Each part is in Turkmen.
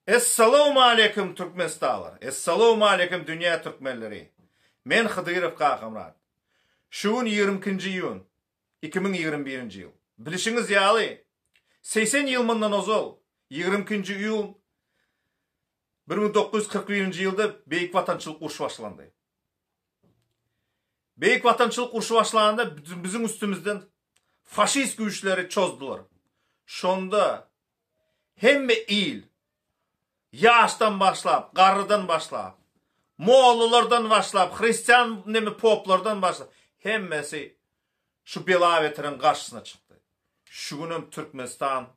Essalawmaleýkim Türkmenistanlar! Essalawmaleýkim dünýä türkmenleri! Men Hydyrow Kakamyrat. Şu gün 22-nji iýun, 2021-nji ýyl. Bilişiňiz ýaly, 80 ýyl mundan ozal, 22-nji iýun 1941-nji ýylda Beýik Watançylyk urşy başlandy. Beýik Watançylyk urşy başlanda biziň üstümizden faşist güýçleri çozdular. Şonda hemme il, ýaşdan başlap, garrydan başlap, mollalardan başlap, hristian neme poplardan başlap, hemmesi şu bela-beteriň garşysyna çykdy. Şu günem Türkmenistan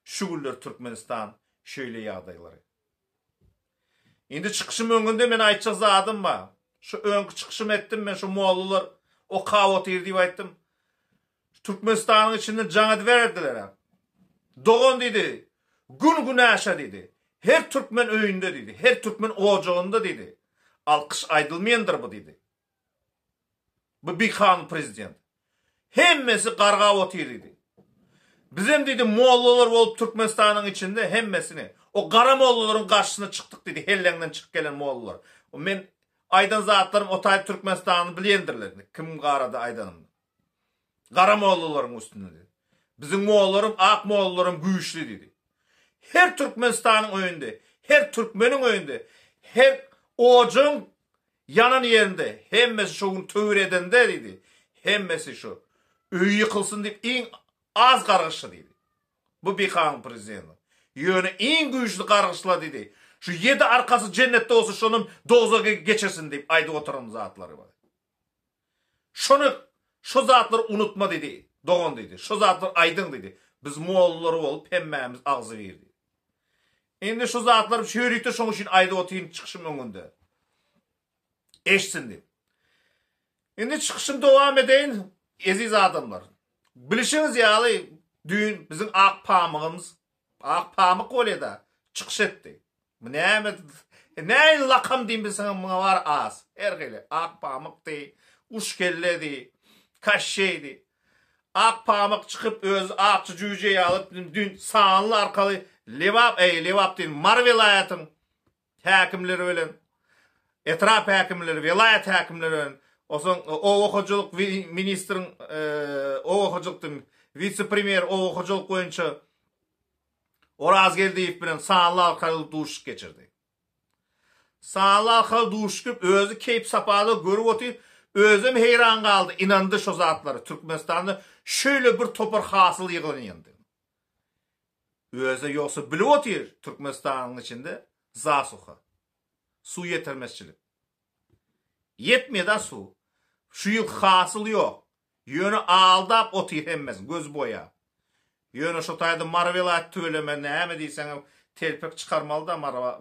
Şu günler Türkmenistan şeýle ýagdaýlary. Indi çykyşym öňünde men aýtjak zadym bar. Şu öňki çykyşym etdim men şu mollalar okap otyr diýip aýtdym. Türkmenistanyň içinden jaň edibererdiler. Dogan diýdi, gün günäşe diýdi. Her türkmen öýünde diýdi, her türkmen ojagynda diýdi. Alkyş aýdylmaýandyr bu diýdi. Bu bikanun prezident. Hemmesi gargap otyr diýdi. Bizem diýdi mollalar bolup Türkmenistanyň içinde hemmesini o gara mollalaryň garşysyna çykdyk diýdi helleňden çykyp gelen mollalar. Men aýdan zatlarym o taýda Türkmenistany bilýändirler kim barada aýdanymny. Gara mollalaryň üstünde diýdi. Biziň mollalarym ak mollalaram güýçli diýdi. Her Türkmenistanyň öýünde, her türkmeniň öýünde, her ojagyň Ýanan ýerinde hemmesi şo gün töwir edende diýdi, hemmesi şo öýi ýykylsyn diýip iň az gargyşly diýdi. Bu bikanun prezidentiň. Ýöne iň güýçli gargyşlar diýdi. Şu ýedi arkasy jennetde bolsa şonam dowzaga geçirsin diýip aýdyp oturan zatlary bar. Şony şo zatlary unutma diýdi, dogan diýdi. Şo zatlary aýdyň diýdi. Biz mollalar bolup hemmämiz agzybir diýdi. Indi şu zatlary ýörite şoň üçin aýdyp otyryn çykyşym öňünde. Eşitsin diýip. Indi çykyşymy dowam edeýin, eziz adamlar. Bilişiňiz ýaly, düýn biziň ak pamygymyz, ak pamyk bolýa-da, çykyş etdi. Bu näme, nähili lakam diýip bilseňem muňa bar az. Her hili, ak pamykdy, uş kelledi, kaşşeýdi. Ak pamyk çykyp özi akja jüýje ýaly düýn sanly arkaly Lebap eý Lebap diýin Mary welaýatyň häkimleri bilen etrap häkimleri welaýat häkimleri bilen osaň oba hojalyk ministriň oba hojalyk diýin wise premýer oba hojalyk boýunça Orazgeldiýew bilen sanly arkaly duşuşyk geçirdi. Sanly arkaly duşuşyp özi keýp-sapaly görüp otyr, özem heýran galdy, ynandy şo zatlara, Türkmenistanda şeýle bir topar hasyl ýyglanýandygyna. Özi ýogsa bilip otyr, Türkmenistanyň içinde zasuha, suw ýetermezçilik. Ýetmeýär-da suw. Şu ýyl hasyl ýok. Ýöne aldap otyr hemmesini, gözi boýap. Ýöne şo taýda Mary welaýat tüweleme näme diýseňem telpek çykarmalyda Mara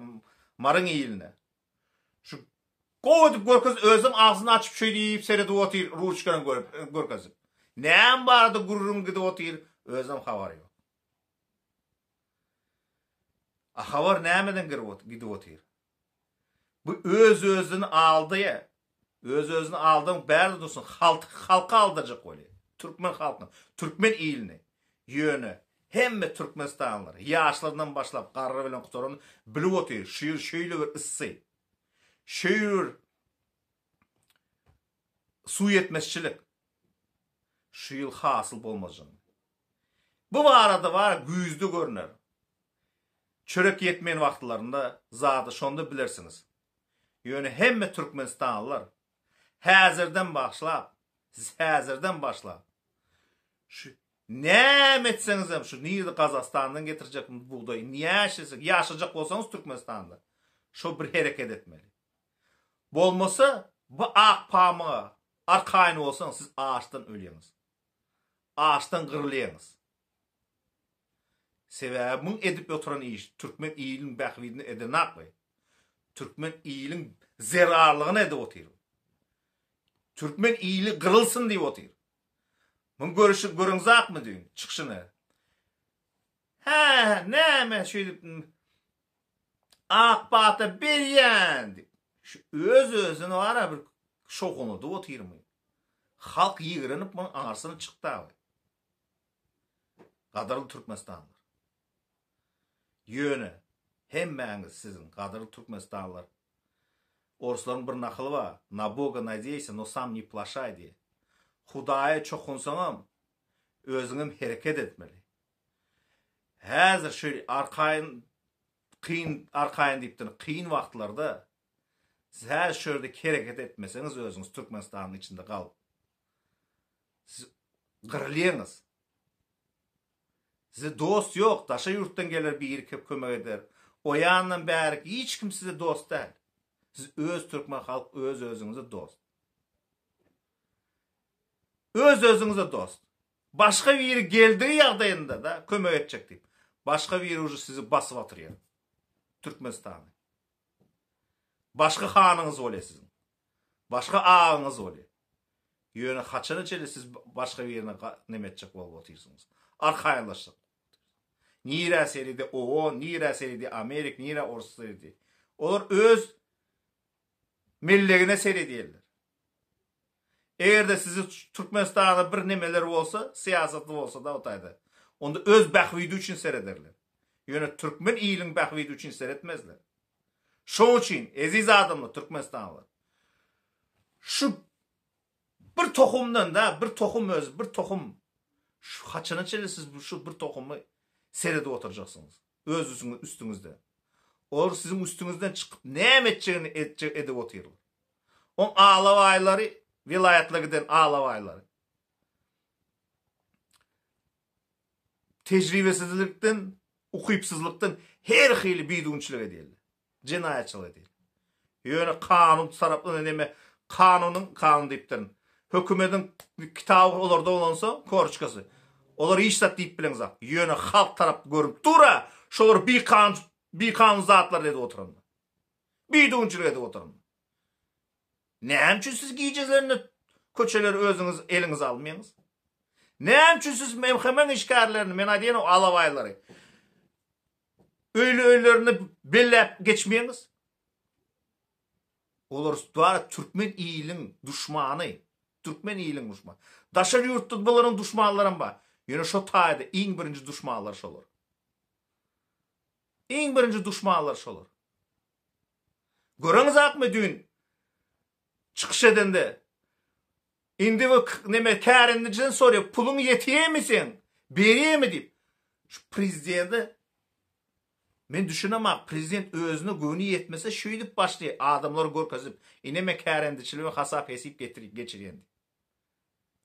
Maryň iline. Şu gowy edip görkez özem agzyny açyp şeý diýip seredip otyr ruçkany görüp görkezip. Näme barada gürrüň gidip otyr özem habary ýok. A habar nämeden gidip otyr? Bu öz-özüni aldaýar. Öz-özüni aldaň bärde dursun, halky halky aldajak bolýar. Türkmen halkyny, türkmen ilini. Ýöne hemme türkmenistanlylar, ýaşlaryndan başlap garry bilen gutaran bilip otyr, şu ýyl şeýle bir yssy, şeýle bir suw ýetmezçilik, şu ýyl hasyl bolmajygyny. Bu barada bar güýzde görner. Çörek ýetmeýän wagtlarynda zady şonda bilersiňiz. Ýöne hemme türkmenistanlylar häzirden başlap, siz häzirden başlap şu näme etseňizem şu nirde Gazagystandan getirjek bugdaý näşesek ýaşajak bolsaňyz Türkmenistanda şo bir hereket etmeli. Bolmasa bu ak pamyga arkaýyn bolsaň siz açdan ölýäňiz. Açdan gyrylýaňyz. Sebäbi muň edip oturan işi türkmen iliniň bähbidine edenakmy? Türkmen iliň zerarlygyna edip otyr. Türkmen ili gyrylsyn diýip otyr. Muň görüşi göreňzakmy düýn çykyşyny? Hä, näme şeýdip ak pata berýän diýip. Şu öz-özüni bar-a bir şowhunladyp otyrmy? Halk ýigrenip munuň aňyrsyna çykdy abi. Gadyrly Türkmenistanlylar. Ýöne. Hemmäňiz siziň, gadyrly türkmenistanlylar. Orslaryň bir nakyly bar, Na Boga nadeysa, no sam ne plaşay diýe. Hudaýa çokunsaňam, özüňem hereket etmeli. Häzir şu arkaýyn, kyn, arkaýyn diýipdirin, kyn wagtlarda siz häzir şu ýerde hereket etmeseňiz özüňiz Türkmenistanyň içinde galyp, siz gyrylýaňyz. Size dost ýok, daşa ýurtdan geler biri kep kömek eder. O ýandan bärik hiç kim size dost däl. Siz öz türkmen halk öz özüňize dost. Öz özüňize dost. Başga biri geldigi ýagdaýynda da kömek etjek diýip. Başga biri uje sizi basyp atyrýar. Türkmenistany. Başga hanyňyz bolýar siziň. Başga agaňyz bolýar. Ýöne haçana çenli siz başga birine neme etjek bolup otyrsyňyz? Arkaýynlaşjak. Nirä seredi OON, nirä seredi Amerik, nirä Orus seredi. Olar öz mellegine seredýärler. Eger-de sizi Türkmenistanda bir nemeler bolsa, syýasaty bolsa-da o taýda, onda öz bähbidi üçin serederler. Ýöne türkmen iliň bähbidi üçin seretmezler. Şoň üçin, eziz adamlar, türkmenistanlylar, şu bir tohumdan da, bir tohum özi, bir tohum, şu haçana çenli siz şu bir tohumy seredip oturjaksyňyz? Öz üstüňizde. Olar siziň üstüňizden çykyp näme etjegini etjek edip otyrlar. Oň alabaýlary, welaýatlara giden alabaýlary. Tejribesizlikden, ukypsyzlykdan her hili bidünçilik edýärler. Jenaýatçylyk edýärler. Ýöne kanun tarapdan neme kanunyň kanun diýipdirin. Hökümediň kitaby olarda bolansoň, korçkasy. Olar hiç zat diýip bileňzok. Ýöne halk tarap görünip dur-a, şolar bikanun bikanun zatlar edip oturanlar. Bidünçilik edip oturanlar. Näme üçin siz gijelerine köçeleri özüňiz eliňize almaýaňyz? Näme üçin siz MHM-iň işgärlerini, men aýdýan o alabaýlary öýli-öýlerini belläp geçmeýäňiz? Olar bar türkmen iliň duşmany. Türkmen iliň duşmany. Daşary ýurtda bularyň duşmanlaram bar. Ýöne şo taýda iň birinji duşmanlar şolar. Iň birinji duşmanlar şolar. Göreňizakmy düýn çykyş edende indi bu neme kärendijiden sorýar puluň ýetýärmi seň berýärmi diýip şu prezidente men düşünemok prezident özüne göwni ýetmese şeýdip başlaýar adamlara görkezip ine men kärendiçilige hasap hesip getirip geçirýän diýip.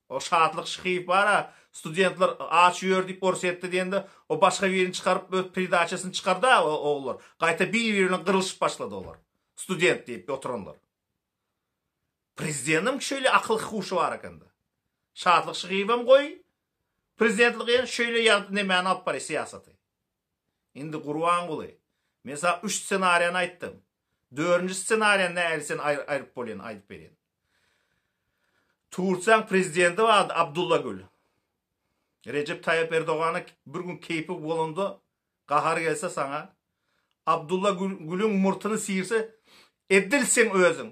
O Şatlyk Şyhyýew bar-a, studentler aç ýör diýip Orsýetde diýende, o başga birini çykaryp öz peredaçasyny çykardy-a o ogullar. Gaýta bir-biri bilen gyrylyşyp başlady olar. Student diýip oturanlar. Prezidentiň şeýle akyl-huşy bar ekende. Şatlyk Şyhyýewem goý, prezidentlik ýa şeýle ýa nemäni alyp barýar syýasaty. Indi Gurbanguly, men saňa üç ssenariýany aýtdym. Dördünji ssenariýany nähili sen aýryp bolýan aýdyp berýän. Türkiýäň prezidenti bardy Abdulla Gül. Rejep Taýyp Erdogana bir gün keýpi bolanda gahary gelse saňa Abdulla Gülüň murtuny sirse edil seň özüň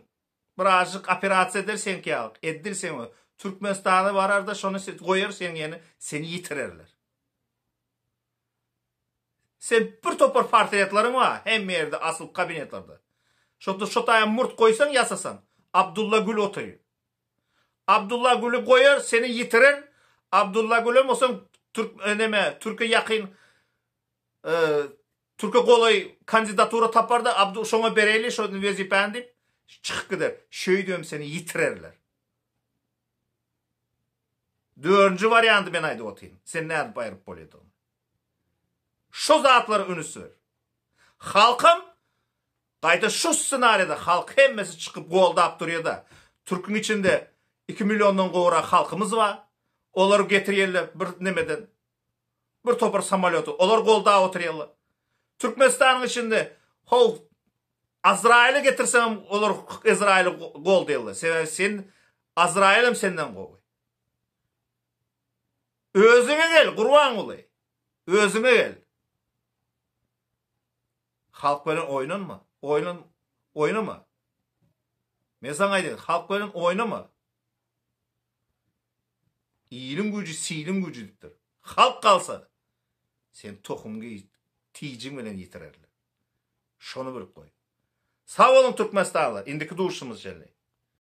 birazjyk operasiýa eder seňki ýalyk edil seň özüň Türkmenistana bararda şony goýar seň ýene seni ýitirerler. Sen bir topar portretleriň bar hemme ýerde asylyp kabinetlerde. Şonda şo taýa murt goýsaň ýasasaň Abdulla Gül otyr. Abdulla Güli goýar seni ýitirer. Abdulla Gülem bolsaň türk e, neme türke ýakyn e, türke golaý kandidatura tapar-da Abdu şoňa bereýli şo wezipäni diýip çykyp gider. Şeýdibem seni ýitirerler. Dördünji warianty men aýdyp otyryn. Sen nädip aýryp bolýadygyny. Şo zatlara ünüs ber. Halkam gaýta şu ssenariýada halk hemmesi çykyp goldap durýada. Türküň içinde 2 milliondan gowrak halkymyz bar. Olary getirýärler bir nemeden. Bir topar samolýoty. Olar goldap oturýarlar. Türkmenistanyň içinde how Azraýyly getirseňem olar Ezraýyly goldaýarlar. Sebäbi sen Azraýylam senden gowy. Özüňe gel Gurbanguly. Özüňe gel. Halk bilen oýnanma. Oýnan oýnama. Men saňa aýdýan, halk bilen oýnama. Iliň güýji siliň güýji diýipdir. Halk galsa sen tohumyňy tijiň bilen ýitirerler. Şony bilip goý. Sag boluň Türkmenistanlylar, indiki duşuşymyza çenli.